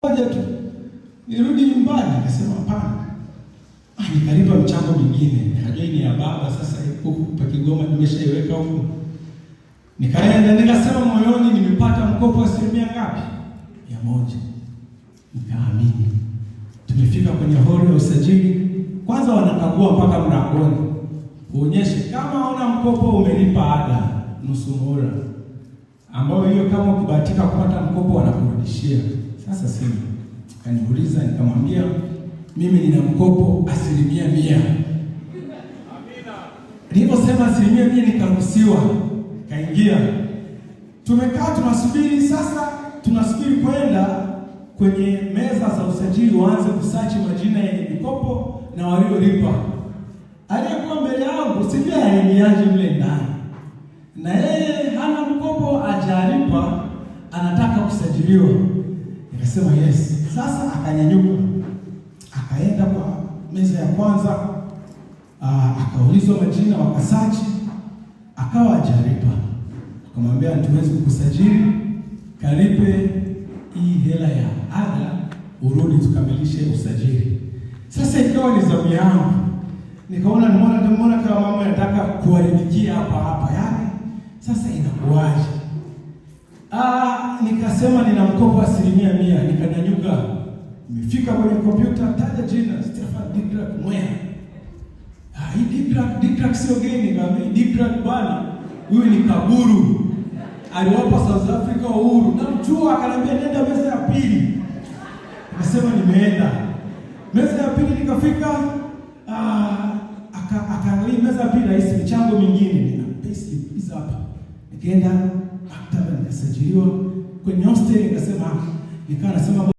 Moja tu nirudi nyumbani, nikasema hapana. Nikalipa mchango mwingine, nikajua ni ya baba sasa, huku pa Kigoma nimeshaiweka huku. Nikaenda nikasema moyoni, nimepata mkopo asilimia ngapi? 100. Nikaamini. Tumefika kwenye holi ya usajili, kwanza wanakagua mpaka mlangoni, uonyeshe kama una mkopo umelipa ada nusu muhula, ambao hiyo kama ukibahatika kupata mkopo wanakurudishia. Sasa sina. Akaniuliza, nikamwambia mimi nina mkopo 100%. Amina. Niliposema 100% nikaruhusiwa, kaingia. Tumekaa tunasubiri sasa, tunasubiri kwenda kwenye meza za usajili waanze kusachi majina yenye mikopo na waliolipa. Aliyekuwa mbele yangu sijui aliingiaje mle ndani, na yeye hana mkopo, hajalipa, anataka kusajiliwa. Nikasema yes. Sasa akanyanyuka akaenda kwa meza ya kwanza, akaulizwa majina, wakasachi, akawa hajalipa. Akamwambia hatuwezi kukusajili, kalipe hii hela ya ada urudi tukamilishe usajili. Sasa ikawa ni zamu yangu, nikaona nimeona kama mambo yanataka kuharibikia hapa hapa, yani sasa inakuwaje? Nikasema nina mkopo 100%. Nikanyanyuka, nimefika kwenye kompyuta, taja jina Stefan Dikrak Mwea. Hii Dikrak sio geni, nikamwambia Dikrak bwana, huyu ni kaburu, aliwapa South Africa uhuru. Namjua. Akaniambia nenda meza ya pili. Nikasema nimeenda meza ya pili, nikafika akaangalia meza ya pili, rahisi michango mingine, nina payslip hizi hapa. Nikaenda maktaba nikasajiliwa kwenye hostel, nikasema nikawa nasema